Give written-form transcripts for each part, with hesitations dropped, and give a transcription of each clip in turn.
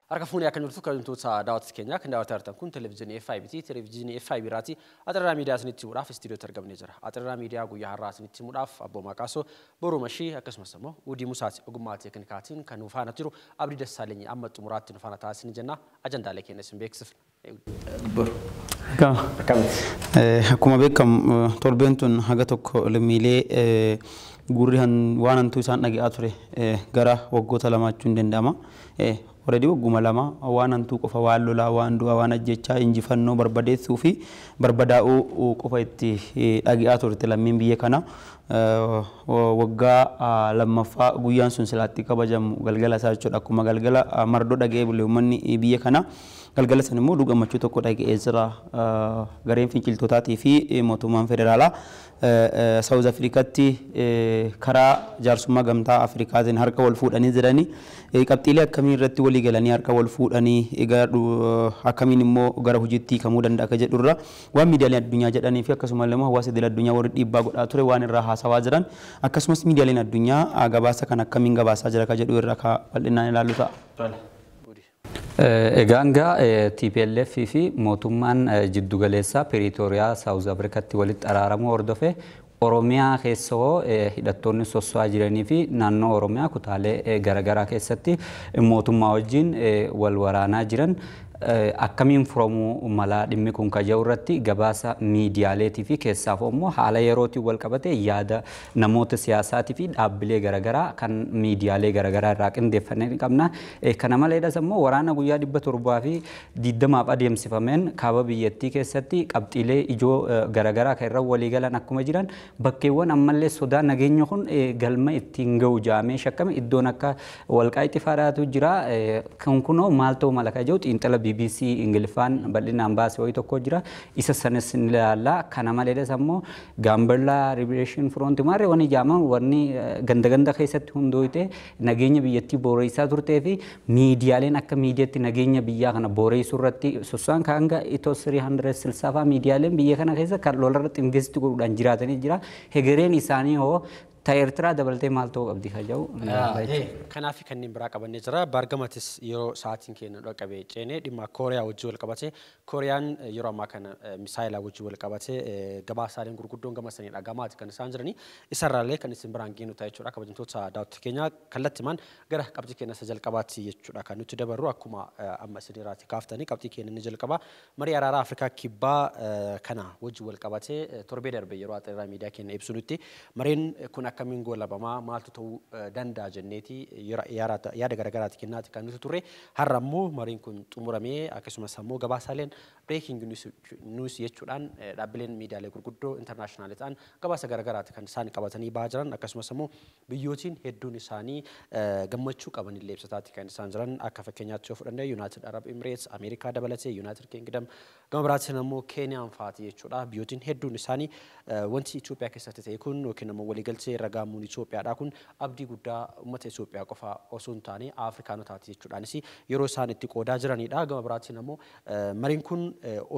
Harka fuunee akka jirtu kabajamtoota daawwattoota keenyaa kan daawwataa jirtan kun televezyiinii FIB ti. Televezyiinii FIB irraati Axirraa Miidiyaa isinitti himuudhaaf istiidiyootti argamnee jira. Axirraa Miidiyaa guyyaa har'aa isinitti himuudhaaf Abboomaa Qaasoo, Boruu Mashii akkasumas immoo Udii Musaati ogummaa teeknikaatiin kan nu faana jiru Abdii Dassaaleny amma xumuraatti nu faana taasisni jenna. Ajandaalee keenya isin beeksifna. Boru. Akkamitti? Akkuma beekamu torbeen tun haga tokko lammiilee gurri waan hantuu isaan dhaga'aa ture gara waggoota lama jechuun ni danda'ama. Already wagguma 2 waan hantuu qofa, waan lolaa, waan du'aa, waan ajjechaa, injifannoo, barbadeessuu fi barbadaa'uu qofa itti dhaga'aa turte lammiin biyya kana. Waggaa lammaffaa guyyaan sun silaatti kabajamu galgala isaa jechuudha. Akkuma galgala mardoo dhaga'ee bule uummanni biyya kana, galgala san immoo gammachuu tokko dhaga'ee jira. Gareen finciltootaatii fi mootummaan federaalaa Saawuz Afrikaatti karaa jaarsummaa Gamtaa Afrikaatiin harka wal fuudhanii jiranii, qabxiilee akkamii irratti walii galanii harka wal fuudhanii, akkamiin immoo gara hojiitti hiikamuu danda'a akka jedhurra waan miidiyaaleen addunyaa jedhanii fi akkasumallee immoo hawaasa idil addunyaa warri dhiibbaa godhaa ture waan irraa haasawaa jiran, akkasumas miidiyaaleen addunyaa gabaasa kan akkamiin gabaasaa jira akka jedhu irra ka bal'inaan ilaallu ta'a. Egaan gaa TPLF fi mootummaan jiddugaleessaa Piriitooriyaa Saawuz Afrikaatti walitti araaramuu hordofe, Oromiyaa keessa hoo hidhattoonni sosso'aa jiranii fi naannoo Oromiyaa kutaalee garaagaraa keessatti mootummaa wajjin wal waraanaa jiran akkamiin furamuu malaa dhimmi kun kaja'u irratti gabaasa miidiyaaleetii fi keessaaf immoo haala yerootiin wal qabate yaada namoota siyaasaatii fi dhaabbilee garaagaraa kan miidiyaalee garaagaraa irraa qindeeffannee ni qabna. Kana maleedhas immoo waraana guyyaa 720f adeemsifameen kaaba biyyattii keessatti qabxiilee ijoo garaagaraa kan irra walii galan akkuma jiran, bakkeewwan ammallee sodaa nageenya kun galma ittiin ga'u jaamee shakkame iddoon akka Walqaayitti faadhaatu jira. Kun kunoo maal ta'uu mala kan jedhu xiinxala BBC Ingiliffaan bal'inaan baase wayii tokko jira. Isa sanis ni ilaalla. Kana malees ammoo Gaambellaa Liberation Front maarree wanni jaaman wanni ganda ganda keessatti hundooyte nageenya biyyattii booreessaa turtee fi miidiyaaleen akka miidiyaatti nageenya biyyaa kana booreessuu irratti sossaan kan hanga itoo 360 fa'aa miidiyaaleen biyya kana keessa kan lola irratti invest godhuudhaan jiraatanii jira. Hegereen isaanii hoo ta Eertiraa dabalatee maal ta'uu qabdi ka jedhu. Kanaaf kanneen biraa qabannee jira. Baargamatis yeroo sa'aatiin keenya dhaqqabe ceenee dhimma Kooriyaa wajjin wal qabate, Kooriyaan yeroo ammaa kana misaayilaa wajjin wal qabate gabaasaaleen gurguddoon gama sanii dhagamaati kan isaan jiranii, isarraallee kan isin biraan geenu ta'a jechuudha. Kabajamtoota daawwattoota keenya, kallattimaan gara qabxii keenya isa jalqabaatti jechuudha kan nuti dabarru. Akkuma amma isin irraati kaaftanii, qabxii keenya inni jalqabaa marii araaraa Afrikaa Kibbaa kana wajjin wal qabate torbee darbe yeroo Axeeraa Miidiyaa keenya ibsunutti mariin kun akkamiin goolabamaa, maaltu ta'uu danda'a jenneeti yaada garagaraati kennaati kan nuti turre. Har'a immoo mariin kun xumuramee, akkasumas ammoo gabaasaaleen breaking news jechuudhaan dhaabbileen miidiyaalee gurguddoo international ta'an gabaasa garagaraati kan isaan qabatanii bahaa jiran, akkasumas ammoo biyyootiin hedduun isaanii gammachuu qaban illee ibsataati kan isaan jiran. Akka fakkeenyaatti yoo fudhanne, United Arab Emirates, Ameerikaa dabalatee, United Kingdom, gama biraatiin ammoo Keeniyaan fa'aati jechuudha. Biyyootiin hedduun isaanii wanti Itoophiyaa keessatti ta'e kun yookiin ammoo waliigaltee irra gaamuun Itoophiyaadha kun abdii guddaa uummata Itoophiyaa qofa osoo hin taane Afrikaanotaati jechuudhaanis yeroo isaan itti qoodaa jiranidha. Gama biraatiin ammoo mariin kun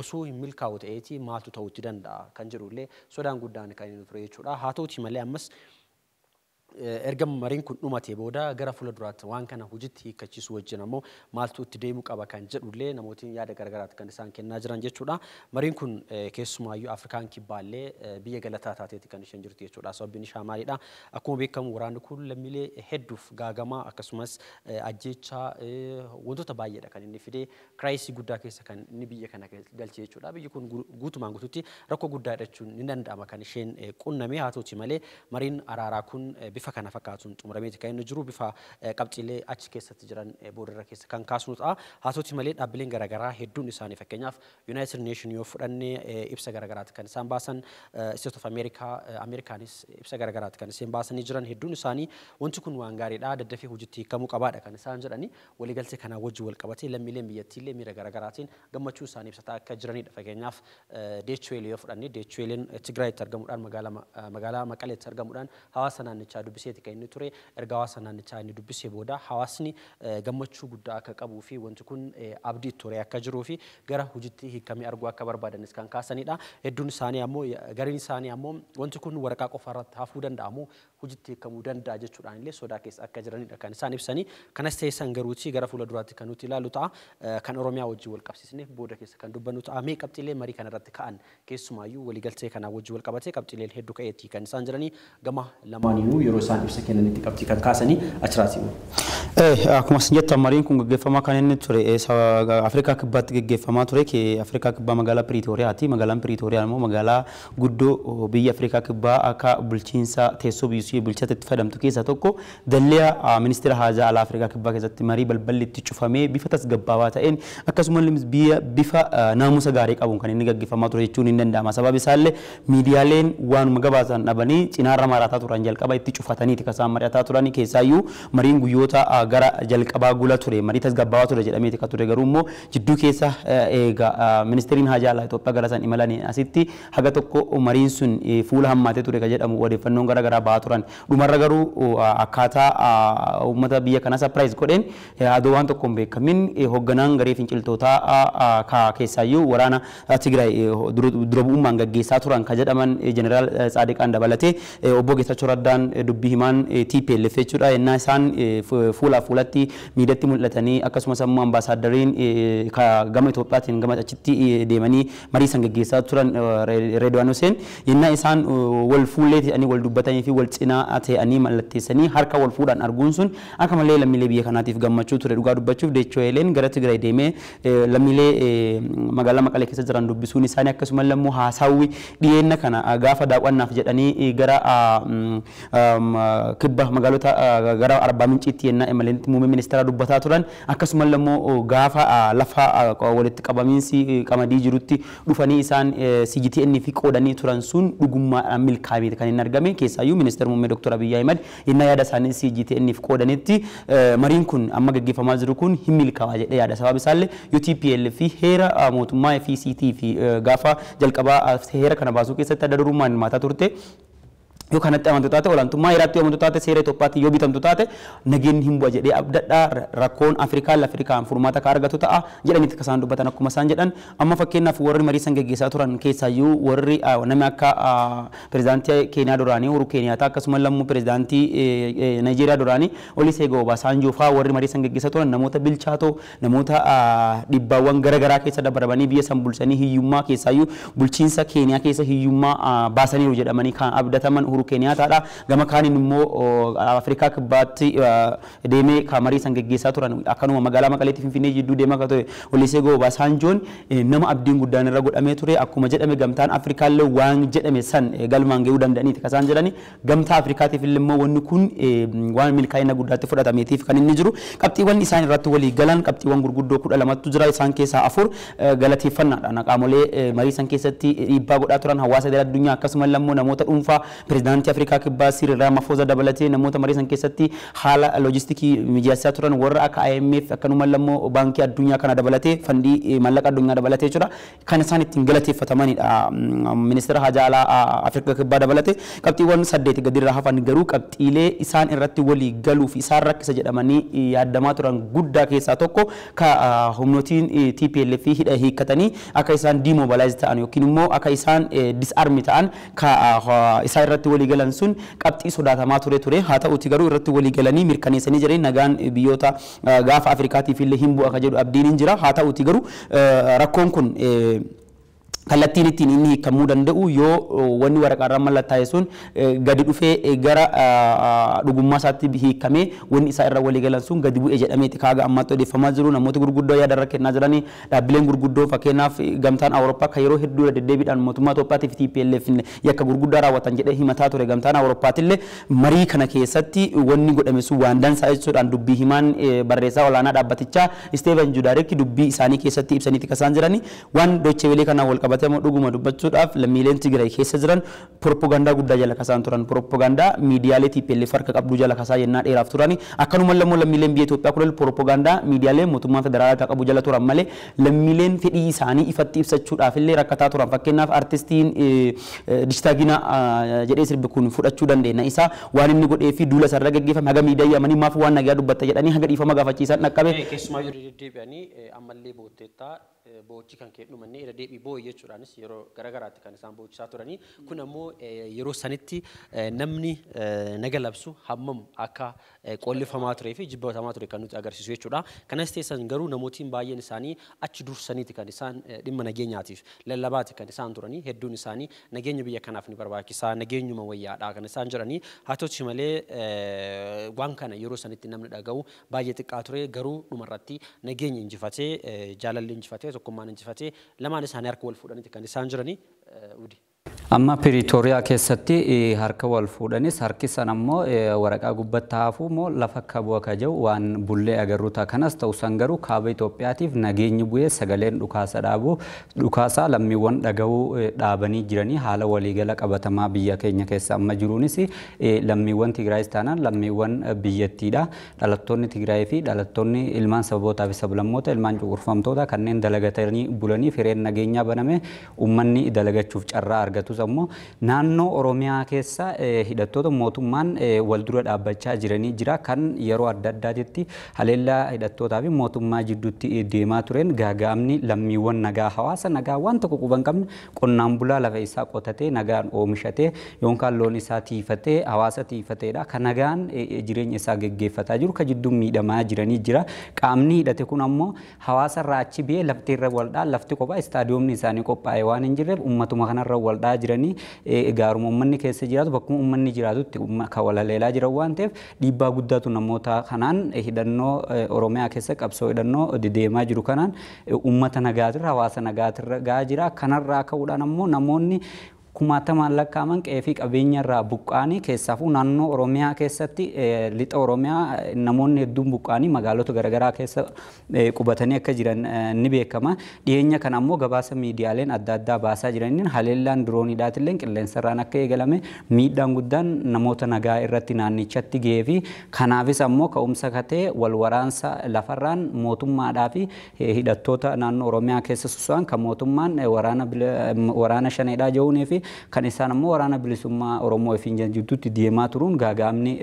osoo hin milkaa'u ta'eeti maaltu ta'uutti danda'a kan jedhullee sodaan guddaan kan inni ture jechuudha. Haa ta'uti malee ammas erga mariin kun dhumate booda gara fuula duraatti waan kana hojiitti hiikkachiisuu wajjin ammoo maaltu itti deemuu qaba kan jedhullee namootni yaada garagaraatti kan isaan kennaa jiran jechuudha. Mariin kun keessumaayyuu Afrikaan Kibbaallee biyya galataa taateeti kan isheen jirtu jechuudha. Sababni isaa maalidha? Akkuma beekamu waraanni kun lammiilee hedduuf gaagamaa, akkasumas ajjeechaa, wantoota baay'eedha kan inni fidee crisis guddaa keessa kan inni biyya kana galche jechuudha. Biyyi kun guutumaan guututti rakkoo guddaa jechuun ni danda'ama kan isheen qunname. Haa ta'uti malee mariin araaraa kun bifa kana fakkaatuun xumurameeti kan inni jiru, bifa qabxiilee achi keessatti jiran boodarra keessa kan kaasnu ta'a. Haa ta'uti malee dhaabbileen garaagaraa hedduun isaanii, fakkeenyaaf United Nation yoo fudhanne, ibsa garaagaraati kan isaan baasan, State of America, Ameerikaanis ibsa garaagaraati kan isaan baasanii jiran. Hedduun isaanii wanti kun waan gaariidha, daddafee hojiitti hiikamuu qabaadha kan isaan jedhani. Waliigaltee kanaa wajjin wal qabatee lammiileen biyyattiillee miira garaagaraatiin gammachuu isaanii ibsataa akka jiranidha. Fakkeenyaaf Deutsche Welle yoo fudhanne, Deutsche Wellen Tigraayitti argamuudhaan, magaalaa Maqaleetti argamuudhaan hawaasa naannichaa dubbiseeti kan inni ture. Erga hawaasa naannichaa inni dubbisee booda hawaasni gammachuu guddaa akka qabuu fi wanti kun abdii ture akka jiruu fi gara hojiitti hiikamee arguu akka barbaadanis kan kaasanidha. Hedduun isaanii ammoo gariin isaanii ammoo wanti kun waraqaa qofa irratti hafuu danda'amu hojiitti hiikamuu danda'a jechuudhaan illee sodaa keessa akka jiranidha kan isaan ibsanii. Kanas ta'e san garuuti gara fuula duraatti kan nuti ilaallu ta'a. Kan Oromiyaa wajjin wal qabsiisne booda keessa kan dubbannu ta'a. Mee qabxiilee marii kanarratti ka'an keessumaayyuu waliigaltee kanaa wajjin wal qabatee qabxiileen hedduu ka'eetii kan isaan jiranii gama lamaaniinuu yeroo isaan ibsa kennanitti qabxii kan kaasanii achiraatii. Akkuma isin jettan mariin kun gaggeeffamaa kan inni ture Afrikaa Kibbaatti gaggeeffamaa ture. Afrikaa Kibbaa magaalaa Piriitooriyaati. Magaalaan Piriitooriyaa immoo magaalaa guddoo biyya Afrikaa Kibbaa akka bulchiinsa teessoo biyyisii bulchata itti fayyadamtu keessaa tokko. Dalliyaa ministeera haajaa alaa Afrikaa Kibbaa keessatti marii balballi itti cufamee bifa tasgabbaawaa ta'een akkasumallee biyya bifa naamusa gaarii qabuun kan inni gaggeeffamaa ture jechuun hin danda'ama. Sababni isaallee miidiyaaleen waanuma gabaasan dhabanii cinaarra marataa turan jalqaba itti cufataniiti kan isaan mari'ataa turan. Keessaayyuu mariin guyyoota gara jalqabaa gula ture marii tasgabbaawaa ture jedhameeti kan ture. Garuu immoo jidduu keessa egaa ministeeriin haajaa alaa Itoophiyaa gara san imalanii asitti haga tokko mariin sun fuula hammaatee ture kan jedhamu odeeffannoon gara garaa ba'aa turan. Dhumarra garuu akkaataa uummata biyya kanaa sapiraayiz godheen adoo waan tokko hin beekamin hoogganaan garee finciltootaa keessaayyuu waraana Tigraay dura bu'ummaan gaggeessaa turan kan jedhaman Jeneraal Tsaadiqaan dabalatee obbo Geetachoo Raddaan dubbii himaan TPLF jechuudha. Yennaa isaan fuula fuulatti miidhatti mul'atanii akkasumas immoo ambaasaaddariin gama Itoophiyaatiin gama achitti deemanii marii san gaggeessaa turan Reedwaan Hussein yennaa isaan wal fuullee ta'anii wal dubbatanii fi wal cinaa ta'anii mallatteessanii harka wal fuudhaan arguun sun akka malee lammiilee biyya kanaatiif gammachuu ture. Dhugaa dubbachuuf Deecho'eeleen gara Tigraay deemee lammiilee magaalaa Maqalee keessa jiran dubbisuun isaanii akkasumas immoo haasawwi dhiyeenna kana gaafa daawwannaaf jedhanii gara kibba magaalota gara Arbaa Minciitti yennaa imalanitti muummee ministeera dubbataa turan akkasumas immoo gaafa lafa walitti qabamiinsi qamadii jirutti dhufanii isaan CGTN fi qoodanii turan sun dhugummaadhaan milkaa'ee kan hin argame. Keessaayyuu ministeera muummee Dr. Abiyyi Ahimad yennaa yaada isaanii CGTN fi qoodanitti mariin kun amma gaggeeffamaa jiru kun hin milkaa'aa jedhee yaada. Sababa isaallee yoo TPLF fi heera mootummaa FCT fi gaafa jalqabaa heera kana baasuu keessatti adda durummaan hirmaataa turte yoo kanatti amantu taate olaantummaa heeraatti yoo amantu taate seera Itoophiyaatti yoo bitamtu taate nageenyi hin bu'a jedhee abdadhaa rakkoon Afrikaan Afrikaan furmaata ka argatu ta'a jedhanitti kan isaan dubbatan. Akkuma isaan jedhan amma fakkeenyaaf warri marii san gaggeessaa turan keessaayyuu warri namni akka pirezidaantii Keeniyaa duraanii Uhuru Keeniyaataa akkasuma lammuu pirezidaantii Naayijeeriyaa duraanii Olusegun Obasanjoo fa'aa warri marii san gaggeessaa turan namoota bilchaatoo namoota dhibbaawwan garaagaraa keessa dabarabanii biyya san bulchanii hiyyummaa keessaayyuu bulchiinsa Keeniyaa keessa hiyyummaa baasaniiru jedhamanii kan abdataman Uhuru Keenyaataadha. Gama kaaniin immoo Afrikaa Kibbaatti deemee kan marii san gaggeessaa turan akkanuma magaalaa Maqaleetti Finfinnee jidduu deemaa akka ture Olusegun Obasanjoon nama abdiin guddaan irra godhamee ture. Akkuma jedhame gamtaan Afrikaallee waan jedhame san galmaan gahuu danda'aniiti kan isaan jedhani. Gamtaa Afrikaatiif illee immoo wanni kun waan milkaa'ina guddaatti fudhatameetiif kan inni jiru. Qabxiiwwan isaan irratti walii galan qabxiiwwan gurguddoo 12tu jira. Isaan keessaa 4 galateeffannaadhaan qaamolee marii san keessatti dhiibbaa godhaa turan hawaasa idil addunyaa akkasuma immoo namoota dhuunfaa pirezidaantii Afrikaa Kibbaa Siriil Ramaphosa dabalatee namoota marii san keessatti haala loojistikii mijeessaa turan warra akka IMF akkanuma immoo baankii addunyaa kana dabalatee fandii maallaqa addunyaa dabalatee jechuudha. Kan isaan ittiin galateeffatamanidha. Ministeera haajaa alaa Afrikaa Kibbaa dabalatee qabxiiwwan 8 gadirraa hafan garuu qabxiilee isaan irratti walii galuuf isaan rakkisa jedhamanii yaadamaa turan guddaa keessaa tokko ka humnootiin TPLF hidha hiikkatanii akka isaan demobilize ta'an yookiin immoo akka isaan disarm ta'an ka isaan irratti walii galan sun qabxii sodaatamaa ture. Haa ta'uti garuu irratti walii galanii mirkaneessanii jiran nagaan biyyoota gaafa Afrikaatiif illee hin bu'a ka jedhu abdiin hin jira. Haa ta'uti garuu rakkoon kun kallattiin ittiin inni hiikamuu danda'u yoo wanni waraqaarra mallattaa'e sun gadi dhufee gara dhugummaa isaatti hiikamee wanni isaa irra walii galan sun gadi bu'e jedhameeti kaaga ammaatti odeeffamaa jiru. Namoota gurguddoo yaada irra kennaa jiranii dhaabbileen gurguddoo fakkeenyaaf gamtaan Awurooppaa kan yeroo hedduu deddeebiidhaan mootummaa Itoophiyaatiif TPLF yakka gurguddaa raawwatan jedhee himataa ture. Gamtaan Awurooppaatillee marii kana keessatti wanni godhame sun waan dansaa jechuudhaan dubbii himaan barreessaa olaanaa dhaabbatichaa Isteevan Judaarek dubbii isaanii keessatti ibsaniiti kan isaan jiranii waan Deutsche Welle kanaan wal qabate qabatee immoo dhuguma dubbachuudhaaf lammiileen Tigraay keessa jiran proppagandaa guddaa jala kasaan turan, proppagandaa miidiyaalee TPLF harka qabduu jala kasaa yennaa dheeraaf turani. Akkanuma immoo lammiileen biyya Itoophiyaa kunis proppagandaa miidiyaalee mootummaa federaalaa harka qabu jala turan malee lammiileen fedhii isaanii ifatti ibsachuudhaaf illee rakkataa turan. Fakkeenyaaf artistiin Dishtaagina jedhee sirbi kun fudhachuu dandeenya. Isaa waan inni godhee fi duula sarara gaggeeffame haga miidiyaa yaamanii maaf waan nagaa dubbatta jedhanii haga dhiifama gaafachiisan dhaqqabe. Keessumaa yeroo deddeebi'anii ammallee bootteettaa boochi kan kee dhumannee irra deebii boo'i jechuudhaanis yeroo garagaraatti kan isaan boochisaa turanii. Kun ammoo yeroo sanitti namni naga labsu hammam akka qollifamaa turee fi jibbatamaa ture kan nuti agarsiisu jechuudha. Kanas teessan garuu namootiin baay'een isaanii achi dursaniiti kan isaan dhimma nageenyaatiif lallabaati kan isaan turanii. Hedduun isaanii nageenya biyya kanaaf ni barbaachisaa, nageenyuma wayyaadha kan isaan jedhanii. Haa ta'uti malee waan kana yeroo sanitti namni dhaga'u baay'ee xiqqaa ture. Garuu dhumarratti nageenya injifatee, jaalalli injifatee, tokkummaan injifatee lamaan isaanii harka wal fuudhaniiti kan isaan jiranii. Udi. Amma Piriitooriyaa keessatti harka wal fuudhanis harki san ammoo waraqaa gubbatti hafuu moo lafa akka bu'a ka jiru waan bullee agarru ta'a. Kanas ta'u san garuu kaaba Itoophiyaatiif nageenyi bu'ee sagaleen dhukaasa dhaabu dhukaasaa lammiiwwan dhaga'uu dhaabanii jiranii haala waliigala qabatamaa biyya keenya keessa amma jiruunis lammiiwwan Tigraayis taanaan lammiiwwan biyyattiidha. Dhalattoonni Tigraay fi dhalattoonni ilmaan sababootaa fi sablammoota ilmaan cunqurfamtoota kanneen dalagatanii bulanii fireen nageenyaa baname uummanni dalagachuuf carraa argatu. Ammoo naannoo Oromiyaa keessa hidhattoota mootummaan wal dura dhaabbachaa jiranii jira. Kan yeroo adda addaatitti haleellaa hidhattootaa fi mootummaa jidduutti deemaa tureen gaagaamni lammiiwwan nagaa hawaasa nagaa waan tokko quban qabne qonnaan bulaa lafa isaa qotatee nagaan oomishatee yookaan loon isaa tiifatee hawaasa tiifateedha. Kan nagaan jireenya isaa geggeeffataa jiru kan jidduun miidhamaa jiranii jira. Qaamni hidhate kun ammoo hawaasa irraa achi biyee lafti irra waldhaa lafti kophaa istaadiyoomni isaanii qophaa'e waan hin jirreef uummatuma kanarra waldhaa jiranii gaaruma uummanni keessa jiraatu bakkuma uummanni jiraatutti kan walaleelaa jiran waan ta'eef dhiibbaa guddaatu namoota kanaan hidhannoo Oromiyaa keessa qabsoo hidhannoo deemaa jiru kanaan uummata nagaatirra hawaasa nagaatirra gahaa jira. Kanarraa ka'uudhaan ammoo namoonni kumaatamaan lakkaa'aman qe'ee fi qabeenya irraa buqqa'anii keessaafuu naannoo Oromiyaa keessatti lixa Oromiyaa namoonni hedduun buqqa'anii magaalota garaagaraa keessa qubatanii akka jiran ni beekama. Dhiyeenya kana ammoo gabaasa miidiyaaleen adda addaa baasaa jiraniin haleellaan dirooniidhaatillee qilleensarraan akka eegalame miidhaan guddaan namoota nagaa irratti naannichatti ga'ee fi kanaafis ammoo ka'umsa katee wal waraansa lafarraan mootummaadhaa fi hidhattoota naannoo Oromiyaa keessa soso'an kan mootummaan waraana shaneedhaa jiruunii fi kan isaan ammoo waraana bilisummaa Oromoo fi jidduutti deemaa turuun gaagaamni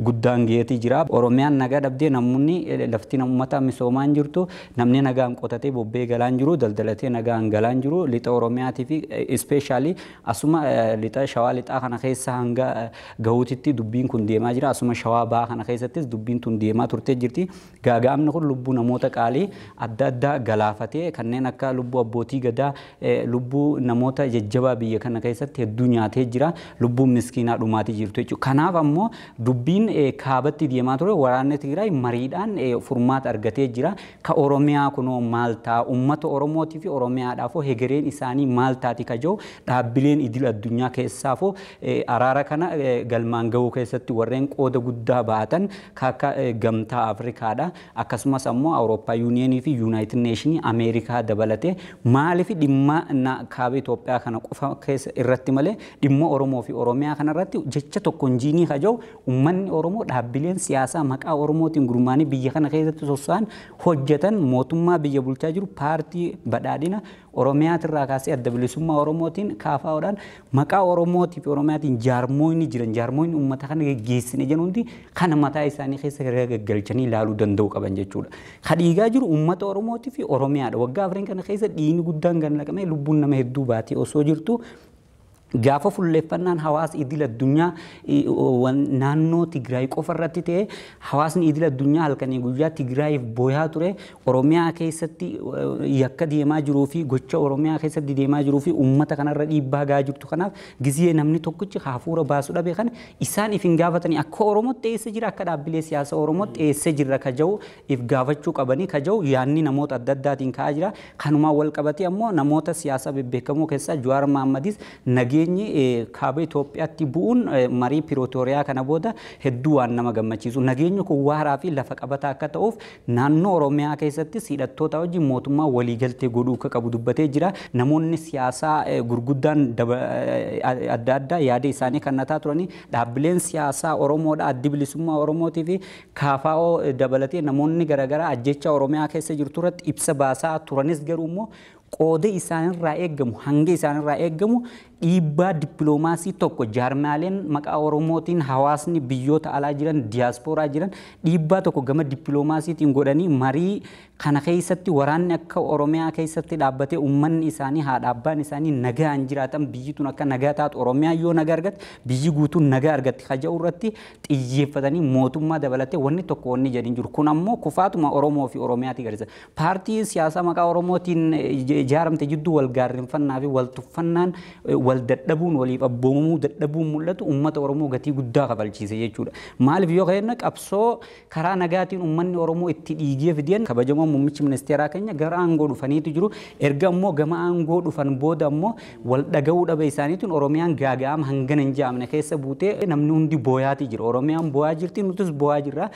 guddaan ga'eetii jira. Oromiyaan nagaa dhabdee namoonni lafti uummata misoomaa hin jirtu, namni nagaan qotatee bobbee galaa hin jiru, daldalatee nagaan galaa hin jiru. Lixa Oromiyaatii fi ispeeshaalii asuma lixa shawaa lixaa kana keessa hanga gahuutitti dubbiin kun deemaa jira. Asuma shawaa bahaa kana keessattis dubbiin tun deemaa turtee jirti. Gaagaamni kun lubbuu namoota qaalii adda addaa galaafatee kanneen akka lubbuu abbootii gadaa, lubbuu namoota jajjabaa biyya kana keessatti hedduu nyaatee jira. Lubbuun miskiinaa dhumaatii jirtu jechuudha. Kanaaf ammoo dubbiin kaabatti deemaa ture waraanni Tigraay mariidhaan furmaata argatee jira. Ka Oromiyaa kunoo maal ta'a? Uummata Oromootii fi Oromiyaadhaafoo hegereen isaanii maal taati ka jiru dhaabbileen idil addunyaa keessaafoo araara kana galmaan gahuu keessatti warreen qooda guddaa baatan akka gamtaa Afrikaadha. Akkasumas ammoo Awurooppaa Yuuniyeenii fi Yuunaayitid Neeshinii Ameerikaa dabalatee maaliif dhimma kaaba Itoophiyaa kana qofa keessa irratti malee dhimma Oromoo fi Oromiyaa kanarratti jecha tokko hin jiinii ka jiru uummanni Oromoo dhaabbileen siyaasaa maqaa Oromootiin gurmaanii biyya kana keessatti sossa'an hojjetan mootummaa biyya bulchaa jiru paartii badhaadhina Oromiyaatirraa kaasee adda bilisummaa Oromootiin kaafaa'uudhaan maqaa Oromootii fi Oromiyaatiin jaarmoonni jiran jaarmoonni uummata kana geggeessine jedhu hundi kana mataa isaanii keessa gaggalchanii ilaaluu danda'u qaban jechuudha. Ka dhiigaa jiru uummata Oromootii fi Oromiyaadha. Waggaa afran kana keessa dhiigni guddaan kan naqamee lubbuun nama hedduu baatee osoo jirtu gaafa fulleeffannaan hawaasa idil addunyaa naannoo Tigraay qofa irratti ta'e hawaasni idil addunyaa halkanii guyyaa Tigraayiif booyaa ture Oromiyaa keessatti yakka deemaa jiruu fi gocha Oromiyaa keessatti deemaa jiruu fi uummata kanarra dhiibbaa gahaa jirtu kanaaf gizee namni tokkichi hafuura baasuu dhabe kana isaan if hin gaafatanii akka Oromootti eessa jira akka dhaabbilee siyaasaa Oromootti eessa jirra ka jiru if gaafachuu qabanii ka jiru yaanni namoota adda addaatiin ka'aa jira. Kanumaan wal qabatee ammoo namoota siyaasaa bebbeekamoo keessaa Jawaar Mahammadis Nageenyi kaaba Itoophiyaatti bu'uun marii Pirootooriyaa kana booda hedduu waan nama gammachiisu. Nageenyi kun waaraa fi lafa qabataa akka ta'uuf naannoo Oromiyaa keessattis hidhattoota wajjin mootummaa waliigaltee godhuu akka qabu dubbatee jira. Namoonni siyaasaa gurguddaan adda addaa yaada isaanii kennataa turanii dhaabbileen siyaasaa Oromoodha, Addi Bilisummaa Oromootii fi KFO dabalatee namoonni garaagaraa ajjecha Oromiyaa keessa jirtu irratti ibsa baasaa turanis garuu immoo qooda isaanirraa eeggamu hanga isaanirraa eeggamu dhiibbaa dippiloomaasii tokko jaarmaaleen maqaa Oromootiin hawaasni biyyoota alaa jiran diyaaspooraa jiran dhiibbaa tokko gama dippiloomaasiitiin godhanii marii kana keessatti waraanni akka Oromiyaa keessatti dhaabbatee uummanni isaanii haadha abbaan isaanii nagaan jiraatan biyyi tun akka nagaa taatu Oromiyaa yoo nagaa argatte biyyi guutuun nagaa argatti haja'u irratti xiyyeeffatanii mootummaa dabalatee wanni tokko wanni jedhin jiru. Kun ammoo kufaatuma Oromoo fi Oromiyaati agarsiisa. Paartii siyaasaa maqaa Oromootiin ijaaramte jidduu wal gaarrenfannaa fi wal tuffannaan wal dadhabuun waliif abboomamuu dadhabuun mul'atu uummata Oromoo gatii guddaa kafalchiise jechuudha. Maaliif yoo kenna qabsoo karaa nagaatiin uummanni Oromoo itti dhiigee fideen kabajamoo muummichi ministeeraa keenya gara aangoo dhufaniitu jiru. Erga immoo gama aangoo dhufan booda immoo wal dhaga'uu dhaba isaaniitiin Oromiyaan gaaga'ama hangana hin jaamne keessa buutee namni hundi booyaatii jira. Oromiyaan booyaa jirti nutis booyaa jirra.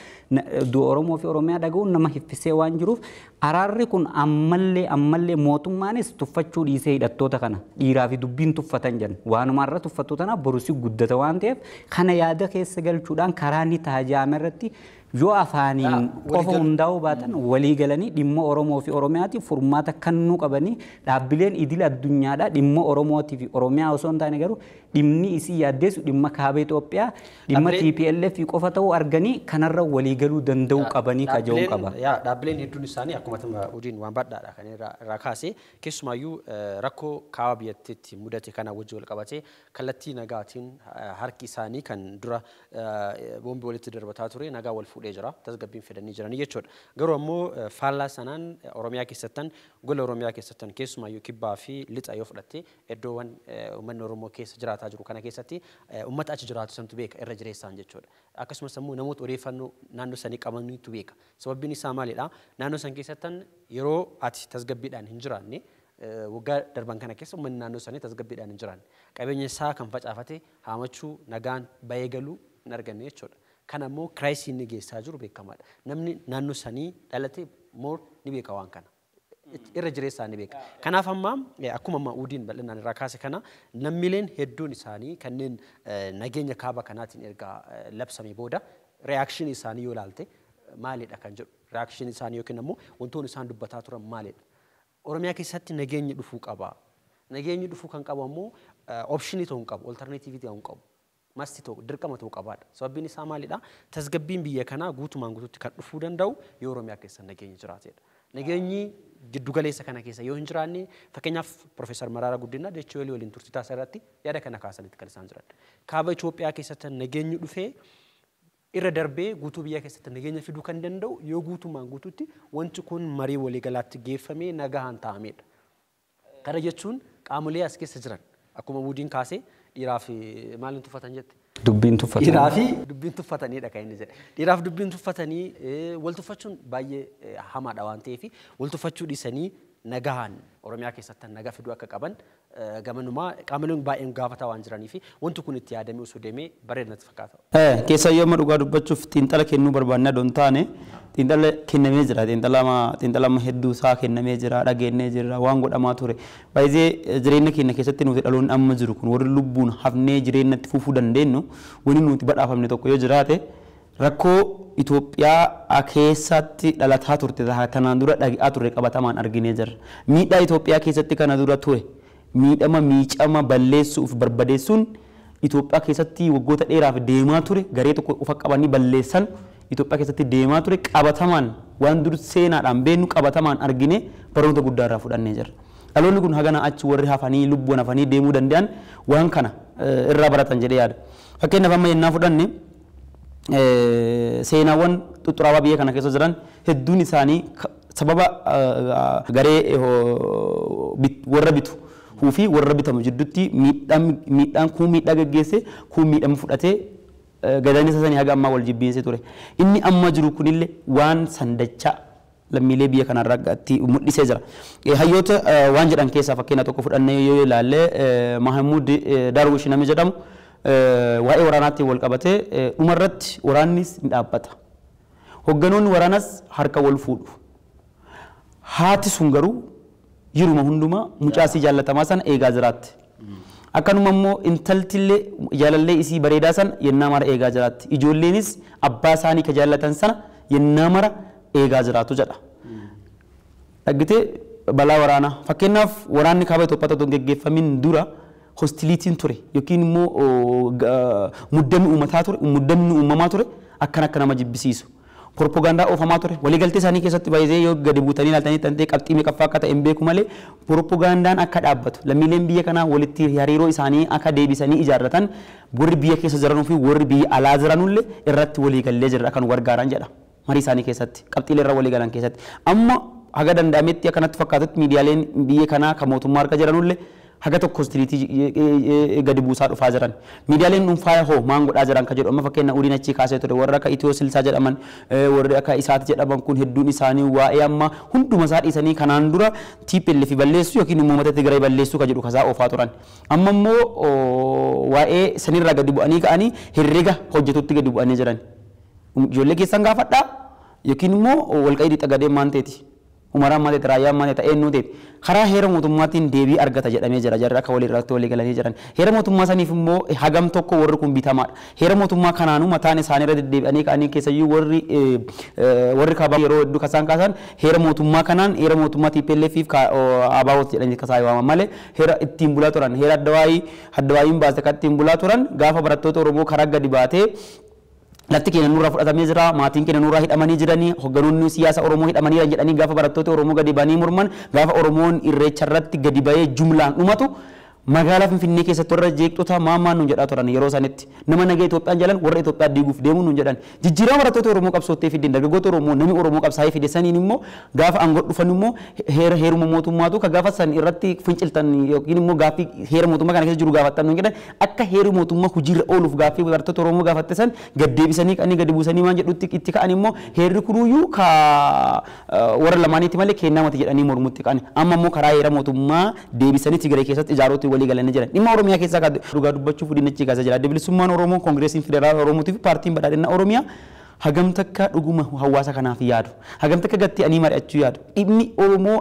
Oromoo fi Oromiyaa dhaga'uun nama hiffisee waan jiruuf araarri kun ammallee mootummaanis tuffachuu dhiisee hidhattoota kana dhiiraa fi dubbiin tuffatan jedhan waanumarra tuffattu tana borusi guddata waan ta'eef kana yaada keessa galchuudhaan karaa inni tajaajila irratti yoo afaaniin qofa hundaa'uu baatan walii galanii dhimma Oromoo fi Oromiyaatiif furmaata kennuu qabanii dhaabbileen idil addunyaadhaa dhimma Oromootii fi Oromiyaa osoo hin taane garuu dhimmi isii yaaddeessu dhimma kaaba Itoophiyaa dhimma TPLF qofa ta'uu arganii kanarra walii galuu danda'uu qabanii kaja'uu qaba. Dhaabbileen hedduun isaanii akkuma hojiin waan badhaadha kan irraa kaasee keessumaayyuu rakkoo kaaba biyyattiitti mudate kana wajjin wal qabatee kallattii nagaatiin harki isaanii kan dura boombii walitti darbataa ture nagaa wal fuudhee jira tasgabbiin fidanii jiranii jechuudha. Garuu ammoo faallaa sanaan Oromiyaa keessattan gola Oromiyaa keessattan keessumaayyuu kibbaa fi lixa yoo fudhatte iddoowwan uummanni Oromoo keessa jiraataa jiru kana keessatti uummata achi jiraatu santu beeka irra jireessaan jechuudha. Akkasumas immoo namoota odeeffannoo naannoo sanii qabanitu beeka. Sababbiin isaa maalidha? Naannoo san keessattan yeroo ati tasgabbiidhaan hin jiraanne waggaa darban kana keessa uummanni naannoo sanii tasgabbiidhaan hin jiraanne. Qabeenya isaa kan facaafate haamachuu nagaan bahee galuu hin arganne jechuudha. Kana immoo kiraayisii inni geessaa jiru beekamaadha. Namni naannoo sanii dhalate moor ni beeka waan kana. Irra jireessaa ni beeka. Kanaaf amma akkuma amma Udiin bal'inaan irraa kaase kana lammiileen hedduun isaanii kanneen nageenya kaaba kanaatiin erga labsame booda reaakshinii isaanii yoo ilaalte maalidha kan jedhu. Reaakshinii isaanii yookiin ammoo wantoonni isaan dubbataa turan maalidha. Oromiyaa keessatti nageenyi dhufuu qaba. Nageenyi dhufuu kan qabu ammoo opshinii ta'uu hin qabu, oltarneetiivii ta'uu hin qabu. Masti ta'u dirqama ta'uu qabaadha. Sababbiin isaa maalidha? Tasgabbiin biyya kanaa guutumaan guutuutti kan dhufuu danda'u yoo Oromiyaa keessa nageenyi jiraatedha. Nageenyi giddugaleessa kana keessa yoo hin jiraanne fakkeenyaaf Profeesar Mararaa Guddinaa dachee waliin turtii taasisan irratti yaada kana kaasanitti kan isaan jiran. Kaaba Itoophiyaa keessatti nageenyi dhufee irra darbee guutuu biyya keessatti nageenya fiduu kan danda'u yoo guutumaan guutuutti wanti kun marii waliigalaatti geeffamee nagaan taa'amedha. Kana jechuun qaamolee as keessa jiran akkuma Muudiin kaasee dhiiraa fi maaliin tuffatan jette? Dubbiin tuffatanii. Dhiiraa fi dubbiin tuffataniidha kan inni jedhe. Dhiiraaf dubbiin tuffatanii wal tuffachuun baay'ee hamaadha waan ta'eef wal tuffachuu dhiisanii nagaan Oromiyaa keessatti nagaa fiduu akka qaban gamanumaa qaamoleen baay'een gaafataa waan jiranii fi wanti kun itti yaadamee osoo deemee bareeda natti fakkaata. Keessayyuu amma dhugaa dubbachuuf xiinxala kennuu barbaannaa don taane xiinxala kennamee jira xiinxala hedduu isaa kennamee jira dhageennee jira waan godhamaa ture. Baay'ee jireenya keenya keessatti nuti dhaloonni amma jiru kun warri lubbuun hafnee jireenyatti fufuu dandeenyu wanni nuti badhaafamne tokko yoo jiraate rakkoo Itoophiyaa keessatti dhalataa turte tanaan dura dhaga'aa turre qabatamaan arginee jirra. Miidhaa Itoophiyaa keessatti kana dura ture miidhama miicama balleessuuf barbadeessuun Itoophiyaa keessatti waggoota dheeraaf deemaa ture garee tokko ufa qabanii balleessan Itoophiyaa keessatti deemaa ture qabatamaan waan dur seenaadhaan beennu qabatamaan argine barnoota guddaa irraa fudhannee jirra. Dhaloonni kun hagana achi warri hafanii lubbuun hafanii deemuu danda'an waan kana irraa baratan jedhee yaada. Fakkeenyaaf amma yennaa fudhanne seenaawwan xuxxuraawaa biyya kana keessa jiran hedduun isaanii sababa garee warra bitu fi warra bitamu jidduutti miidhaan kun miidhaa gaggeesse kun miidhama fudhatee gadaanisa sanii haga ammaa wal jibbiinsee ture. Inni amma jiru kunillee waan sandachaa Lammiilee biyya kanarraa itti mul'isee jira. Hayyoota waan jedhan keessaa fakkeenya tokko fudhannee yoo ilaalle, Mahamuud Darwish namni jedhamu waa'ee waraanaatti wal qabatee, dhumarratti waraannis ni dhaabbata. Hogganoonni waraanas harka wal fuudhu. Haati sun garuu yeruma hundumaa mucaasii jaallatamaa sana eegaa jiraatti. Akkanuma immoo intaltillee jaalallee isii bareedaa sana yennaa mara eegaa jiraatti. Ijoolleenis abbaa isaanii ka jaallatan sana yennaa mara eegaa jiraatu jedha. Dhaggitee balaa waraanaa, fakkeenyaaf waraanni kaaba Itoophiyaa otoo hin geggeeffamin dura hostility'n ture yookiin immoo muddamni uummataa ture, muddamni uumamaa ture akkan akka nama jibbisiisu. Propagaandaa oofamaa ture waliigaltee isaanii keessatti baay'ee yoo gadi buutanii ilaaltanii tantee qabxii meeqaffaa akka ta'e hin beeku malee, propagaandaan akka dhaabbatu, lammiileen biyya kanaa walitti hariiroo isaanii akka deebisanii ijaarratan, warri biyya keessa jiranuu fi warri biyya alaa jiranullee irratti waliigallee jirra kan gargaaran jedha marii isaanii keessatti, qabxiilee irra waliigalan keessatti. Amma haga danda'ametti akkanatti fakkaatutti miidiyaaleen biyya kanaa kan mootummaa harka jiranullee haga tokko hostility gadi buusaa dhufaa jiran. Miidiyaaleen dhuunfaa hoo maan godhaa jiran ka jedhu, amma fakkeenya uriin achii kaasee ture, warra akka Itiyoo Silsaa jedhaman, warri akka Isaati jedhaman kun hedduun isaanii waa'ee amma hunduma isaa dhiisanii kanaan dura TPLF balleessuu yookiin immoo uummata Tigraay balleessuu ka jedhu kasaa oofaa turan. Amma immoo waa'ee sanirraa gadi bu'anii ka'anii herrega hojjetutti gadi bu'anii jiran. Ijoollee keessan gaafadhaa yookiin immoo walqa'ii xagadee maan ta'eeti. Umaraan maal ta'e, raayyaan maal ta'e, eenyuu ta'e, karaa heera mootummaatiin deebii argata jedhamee jira jarri akka walii irratti walii galanii jiran. Heera mootummaa saniif immoo hagam tokko warri kun bitamaadha. Heera mootummaa kanaanuu mataan isaanii irra deddeebi'anii ka'anii, keessayyuu warri kaabaa yeroo hedduu kasaan kaasan heera mootummaa kanaan heera mootummaa TPLF fi ABO jedhanii kasaa waaman malee, heera ittiin bulaa turan, heera addawaayii addawaayiin baase kan ittiin bulaa turan, gaafa barattoota Oromoo karaa gadi baatee lafti keenya nurraa fudhatamee jira, maatiin keenya nurraa hidhamanii jiranii, hogganoonni siyaasa Oromoo hidhamanii jiran jedhanii gaafa barattoota Oromoo gadi ba'anii morman, gaafa Oromoon irreecha irratti gadi ba'ee jumlaan dhumatu magaalaa Finfinnee keessatti, warra jeeqxota maamaan nuun jedhaa turan yeroo sanitti, nama nagaa Itoophiyaan jalan, warra Itoophiyaa diiguuf deemu nuun jedhan. Jijjiirama barattoota Oromoo qabsoottee fideen, dargaggoota Oromoo, namni Oromoo qabsaa'ee fide saniin immoo gaafa aangoo dhufan immoo heera heeruma mootummaatu ka gaafa san irratti finciltan yookiin immoo gaaffii heera mootummaa kana keessa jiru gaafattan nuun jedhan. Akka heerri mootummaa hojiirra ooluuf gaaffii barattoota Oromoo gaafatte san gad deebisanii qanii gadi buusanii waan jedhutti itti ka'an immoo heerri kunuyyuu ka warra lamaaniiti malee kennaa mati jedhanii mormutti ka'an. Amma immoo karaa heera mootummaa deebisanii Tigraay keessatti ijaaruutti walii galanii jiran. Dhimma Oromiyaa keessaa kan dhugaa dubbachuuf dhimmichi kaasa jira. Adda Bilisummaan Oromoo, Koongireesiin Federaala Oromootii fi Paartiin Badhaadhina Oromiyaa hagam takka dhuguma hawaasa kanaaf yaadu? Hagam takka gatti anii mari'achuu yaadu? Dhimmi Oromoo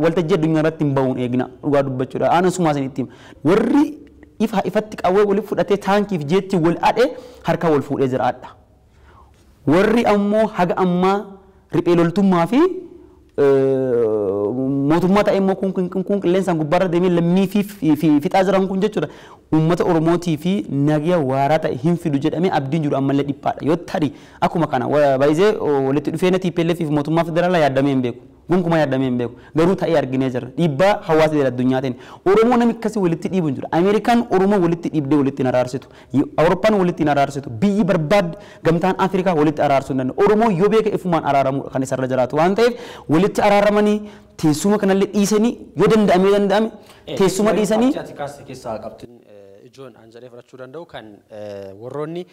waltajjii addunyaa irratti hin bahuun eegna dhugaa dubbachuudha. Aanan sumaa isin itti hima. Warri ifa ifatti qawwee waliif fudhatee taankiif jeetti wal adhe harka wal fuudhee jira adha. Warri ammoo haga ammaa riphee loltummaa fi mootummaa ta'e immoo kun qilleensaan gubbaarra deemee lammii fi fixaa jiran kun jechuudha. Uummata Oromootii fi nagaa waaraa ta'e hin fidu jedhamee abdiin jiru ammallee dhiphaadha. Yoo tarii akkuma kana baay'ee walitti dhufeenya TPLF fi mootummaa federaalaa yaaddamee hin beeku. Gonkumaa yaaddamee hin beeku. Garuu ta'ee arginee jirra. Dhiibbaa hawaasa idil addunyaatiin. Oromoo namni akkasii walitti dhiibu hin jiru. Ameerikaan Oromoo walitti dhiibdee walitti hin araarsitu. Awurooppaan walitti hin araarsitu. Biyyi barbaadde gamtaan Afrikaa walitti araarsuu hin danda'u. Oromoo yoo beeka ifumaan araaramuu kan isarra jiraatu waan ta'eef, walitti araaramanii teessuma kanallee dhiisanii, yoo danda'ame teessuma dhiisanii. Ati kaase keessaa qabxiin ijoon an jedhee fudhachuu danda'u kan warroonni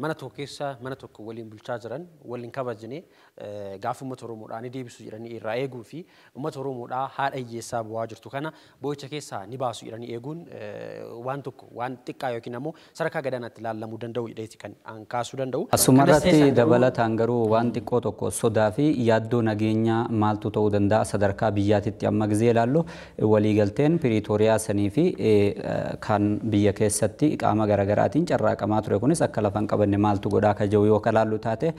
mana tokko keessa mana tokko waliin bulchaa jiran waliin kabajne gaafa uummata Oromoodhaa ni deebisu jedhanii irraa eeguu fi uummata Oromoodhaa haadha hiyyeessaa bu'aa jirtu kana boo'icha keessaa ni baasu jedhanii eeguun waan tokko waan xiqqaa yookiin ammoo sadarkaa gadaanaatti ilaalamuu danda'u jedheeti kan an kaasuu danda'u. Asumarratti dabalataan garuu waan xiqqoo tokko, sodaa fi yaaddoo nageenyaa maaltu ta'uu danda'a sadarkaa biyyaatitti? Amma gizee ilaallu waliigalteen Piriitooriyaa sanii fi kan biyya keessatti qaama garaagaraatiin carraaqamaa ture kunis akka lafa hin qabanne maaltu godhaa ka jiru yoo kalaallu taate,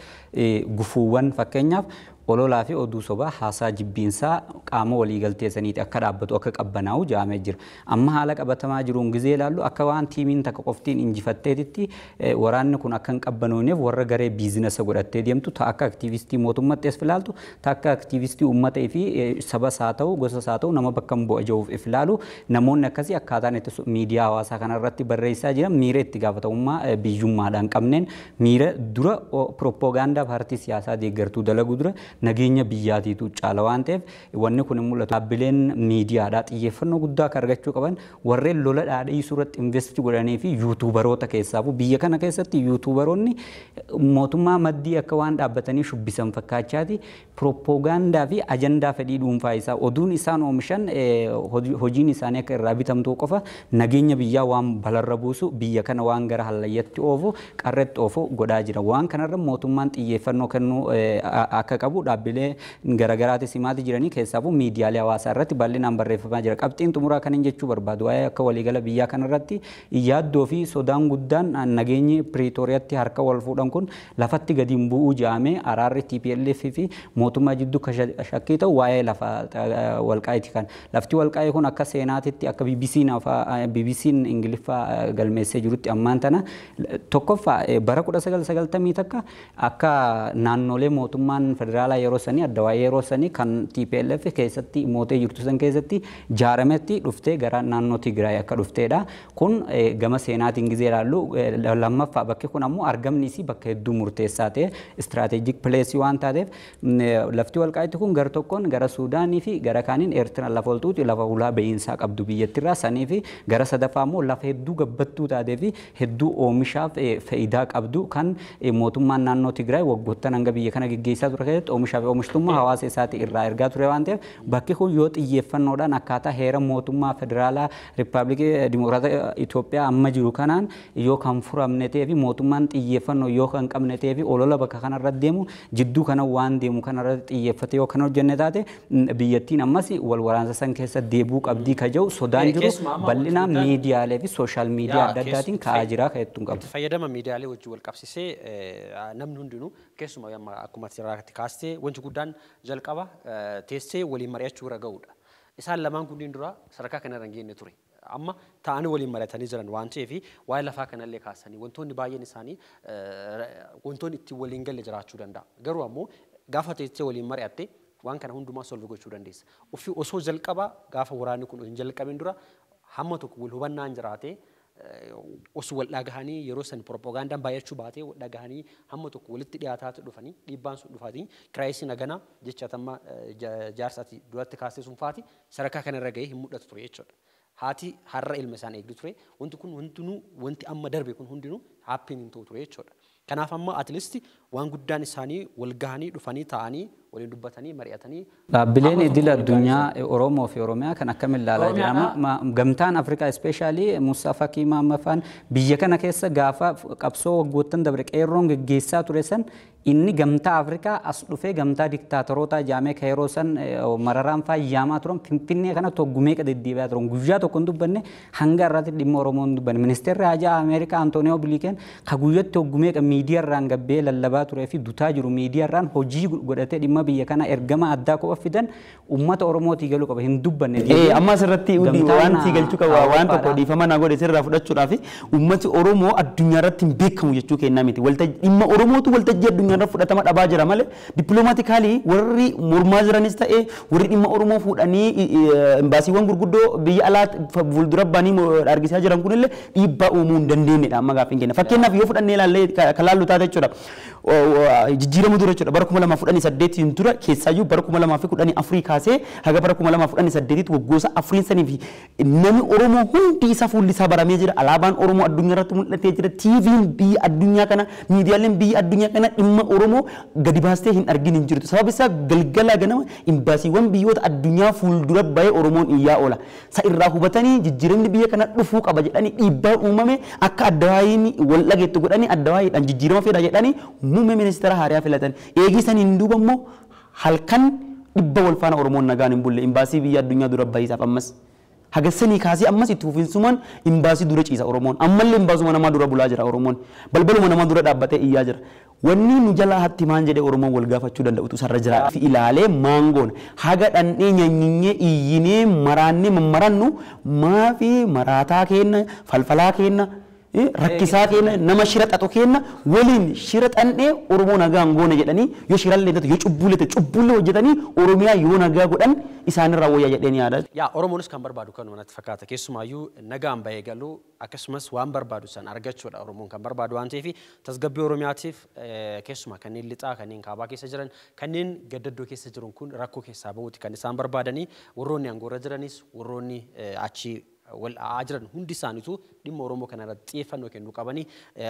gufuuwwan fakkeenyaaf ololaa fi oduu sobaa, haasaa jibbiinsaa qaama waliigaltee saniiti akka dhaabbatu, akka qabbanaa'u jaamee jira. Amma haala qabatamaa jiruun gizee ilaallu akka waan tiimiin takka qoftiin injifatteetitti waraanni kun akka hin qabbanooneef warra garee business godhattee deemtu, ta akka aktiivistii mootummaatti as filaaltu, ta akka aktiivistii uummata fi sabas haa ta'u gosas haa ta'u nama bakka hin bu'a jiruuf if ilaalu, namoonni akkasii akkaataan itti miidiyaa hawaasaa kanarratti barreessaa jiran miira itti gaafatamummaa biyyummaadhaan qabneen, miira dura propoogaandaa paartii siyaasaa deeggartuu dalagu dura Nageenya biyyaatiitu caala waan ta'eef wanni kun mul'atu. Dhaabbileen miidiyaadhaa xiyyeeffannoo guddaa akka argachuu qaban warreen lola dhaadhiisuu irratti invest godhanii fi yuutuubaroota keessaafu biyya kana keessatti yuutuubaroonni mootummaa maddii akka waan dhaabbatanii shubbisan fakkaachaati piroopoogaandaa fi ajandaa fedhii dhuunfaa isaa oduun isaan oomishan hojiin isaanii akka irraa bitamtuu qofa nageenya biyyaa waan balarra buusu biyya kana waan gara hallayyatti oofu qarretti oofu godhaa jira. Waan kanarra mootummaan xiyyeeffannoo kennuu akka qabu dhaabbilee garaagaraatis himaati jiranii keessaafuu miidiyaalee hawaasaa irratti bal'inaan barreeffamaa jira. Qabxiin xumuraa kan hin jechuu barbaadu waa'ee akka waliigala biyyaa kanarratti yaaddoo fi sodaan guddaan nageenyi Piriitooriyaatti harka wal fuudhan kun lafatti gadi hin bu'uu jedhamee araarri TPLF fi mootummaa jidduu shakkii ta'u waa'ee lafa walqaa'iiti kan. Lafti walqaa'ii kun akka seenaatitti akka BBC'n Ingiliffaa galmeessee jirutti ammaan tana tokkoffaa bara 1990 takka akka naannolee mootummaan federaalaa yeroo sanii adda waa'ee yeroo sanii kan TPLF keessatti mootee jirtu san keessatti jaarametti dhuftee gara naannoo Tigraay akka dhufteedha. Kun gama seenaatiin gizee ilaallu lammaffaa bakki kun ammoo argamni isii bakka hedduu murteessaa ta'e istirateejik pileesii waan taateef lafti walqaa'itti kun gara tokkoon gara Suudaanii fi gara kaaniin Eertiraan lafa oltuuti lafa ulaa ba'iinsaa qabdu biyyattirraa sanii fi gara sadaffaa ammoo lafa hedduu gabbattuu taatee fi hedduu oomishaaf faayidaa qabdu kan mootummaan naannoo Tigraay waggoottan hanga biyya kana geggeessaa ture keessatti oomishaa fi oomishtummaa hawaasa isaatii irraa ergaa ture waan ta'eef bakki kun yoo xiyyeeffannoodhaan akkaataa heera mootummaa federaalaa Riippaabilikii Dimokiraataa Itoophiyaa amma jiru kanaan yoo kan furamne ta'ee fi mootummaan xiyyeeffannoo yoo kan qabne ta'ee fi olola bakka kanarra deemu jidduu kana waan deemu kanarratti xiyyeeffate yoo kan hojjenne taate biyyattiin ammas wal waraansa san keessa deebuu qabdii ka jiru sodaan jiru bal'inaan miidiyaalee fi sooshaal miidiyaa adda addaatiin ka'aa jira ka jettuun qabdu. Fayyadama miidiyaalee wajjin wal qabsiisee namni hundinuu keessumaa akkuma asirratti kaastee wanti guddaan jalqaba teessee waliin mari'achuu irra ga'uudha. Isaan lamaan kunniin dura sadarkaa kanarra hin geenye ture. Amma ta'anii waliin mari'atanii jiran waan ta'eef waa'ee lafaa kanallee kaasanii wantoonni baay'een isaanii wantoonni ittiin waliin galle jiraachuu danda'a. Garuu ammoo gaafa teessee waliin mari'atte waan kana hundumaa solve gochuu dandeessa. Ofii osoo jalqaba gaafa waraanni kun hin jalqabin dura hamma tokko wal hubannaan jiraate osoo wal dhagahanii yeroo san propagandaan baay'achuu baatee wal dhagahanii hamma tokko walitti dhiyaataatu dhufanii dhiibbaan sun dhufaatiin kiraayisii nagana jecha tamma jaarsaati duratti kaasee sun faati sadarkaa kanarra gahee hin mul'atu ture jechuudha. Haati har'a ilma isaan eegdu ture wanti kun hundinuu wanti amma darbe kun hundinuu haappiin hin ta'u ture jechuudha. Kanaaf amma at least waan guddaan isaanii wal gahanii dhufanii taa'anii waliin dubbatanii mari'atanii. Dhaabbileen idil addunyaa Oromoo fi Oromiyaa kan akkamiin ilaalaa jirama. Gamtaan Afrikaa ispeeshaalii Musaa Fakii Mahammad biyya kana keessa gaafa qabsoo waggoottan dabre qeerroon geggeessaa ture san inni gamtaa Afrikaa as dhufee gamtaa diktaatoroota jaamee ka yeroo san mararaan faa yaamaa turan Finfinnee kana toggumee deddeebi'aa turan guyyaa tokko hin dubbanne hanga irratti dhimma Oromoo hin dubbanne. Ministeerri Haajaa Ameerikaa Antooniyoo Biliiken ka guyyatti toggumee miidiyaarraan gabbee lallabaa turee fi dutaa jiru miidiyaarraan hojii godhatee dhimma biyya kana ergama addaa qofa fidan uummata Oromootii galuu qaba hin dubbanne. Amma asirratti wanti galchuu qaba waan tokko dhiifama naa godhe sirraa fudhachuudhaaf uummati Oromoo addunyaa irratti hin beekamu jechuu kennaa miti. Dhimma Oromootu waltajjii addunyaa irra fudhatama dhabaa jira malee dippiloomaatiikaalii warri mormaa jiranis ta'e warri dhimma Oromoo fuudhanii imbaasiiwwan gurguddoo biyya alaa fuuldura baanii argisiisaa jiran kunillee dhiibbaa uumuu hin dandeenyedha amma gaaffii keenya. Fakkeenyaaf yoo fudhannee ilaallee kan laallu taate jechuudha. Jijjiirama dura jechuudha bara 2018 dura keessaayyuu bara 2014 kaasee haga bara 2018 waggoota afuriin sanii fi namni Oromoo hundi isaa fuulli isaa baramee jira. Alaabaan Oromoo addunyaa irratti mul'atee jira. TV'n biyya addunyaa kana miidiyaaleen biyya addunyaa kana dhimma Oromoo gadi baastee hin argin hin jirtu. Sababni isaa galgala ganama imbaasiiwwan biyyoota addunyaa fuuldura bahee Oromoon iyyaa oola. Isa irraa hubatanii jijjiiramni biyya kana dhufuu qaba jedhanii dhiibbaa uumame akka addawaayiin wal dhageettu godhanii addawaayiidhaan jijjiirama fedha jedhanii muummee ministeera haaraa filatan. Eegisan hin duuba immoo halkan dhibba wal faana Oromoon nagaan hin bulle imbaasii biyya addunyaa dura bahiisaaf ammas. Hagasanii kaasee ammas itti fufiinsumaan imbaasii dura ciisa Oromoon. Ammallee imbaasuma namaa dura bulaa jira Oromoon. Balbaluma namaa dura dhaabbatee iyyaa jira. Wanni nu jalaa hatti maan jedhee Oromoon wal gaafachuu danda'utu sarara jira. Fi ilaalee maangoon haga dhandhee nyanyinyee iyyinee maraannee mammarannu maafi maraataa kenna falfalaa kenna Rakkisaa keenya nama shira xaxu keenya waliin shira xannee Oromoo nagaan goona jedhanii yoo shirallee ta'u yoo cubbuullee ta'u cubbuullee hojjetanii Oromiyaa yoo nagaa godhan isaanirraa wayyaa jedheen yaada. Yaa, Oromoonis kan barbaadu kanuma natti fakkaata. Keessumaayyuu nagaan bahee galuu akkasumas waan barbaadu san argachuudha Oromoon kan barbaadu waan ta'eef, tasgabbii Oromiyaatiif keessumaa kanneen lixaa, kanneen kaabaa keessa jiran, kanneen gaddaddoo keessa jiran kun rakkoo keessaa bahuuti kan isaan barbaadanii. Warroonni aangoorra jiranis, warroonni achi wal dha'aa jiran hundi isaaniitu dhimma Oromoo kana irratti xiyyeeffannoo kennuu qabanii,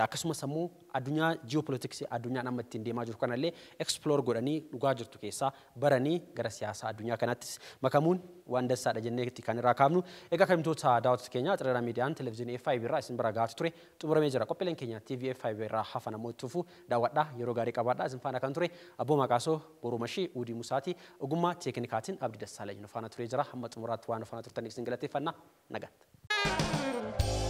akkasumas immoo addunyaa ji'oopolitiksii addunyaan amma ittiin deemaa jiru kanallee explore godhanii dhugaa jirtu keessaa baranii gara siyaasaa addunyaa kanaattis makamuun waan dansaadha jennee kan irraa kaafnu. Egaa kabajamtoota daawwattoota keenya, Xirira Miidiyaan televezyiinii FIB irraa isin bira gahaa ture xumuramee jira. Qophiileen keenya TV FIB irraa hafan ammoo itti fufu daawwadhaa, yeroo gaarii qabaadhaa. Isin faana kan ture Abboo Maqaasoo Borumashii Uudii Musaati, ogummaa teeknikaatiin Abdii Dassaalany nu faana turee jira. Hamma xumuraatti waan nu faana turtaniif isin galateeffanna. Nagaatti.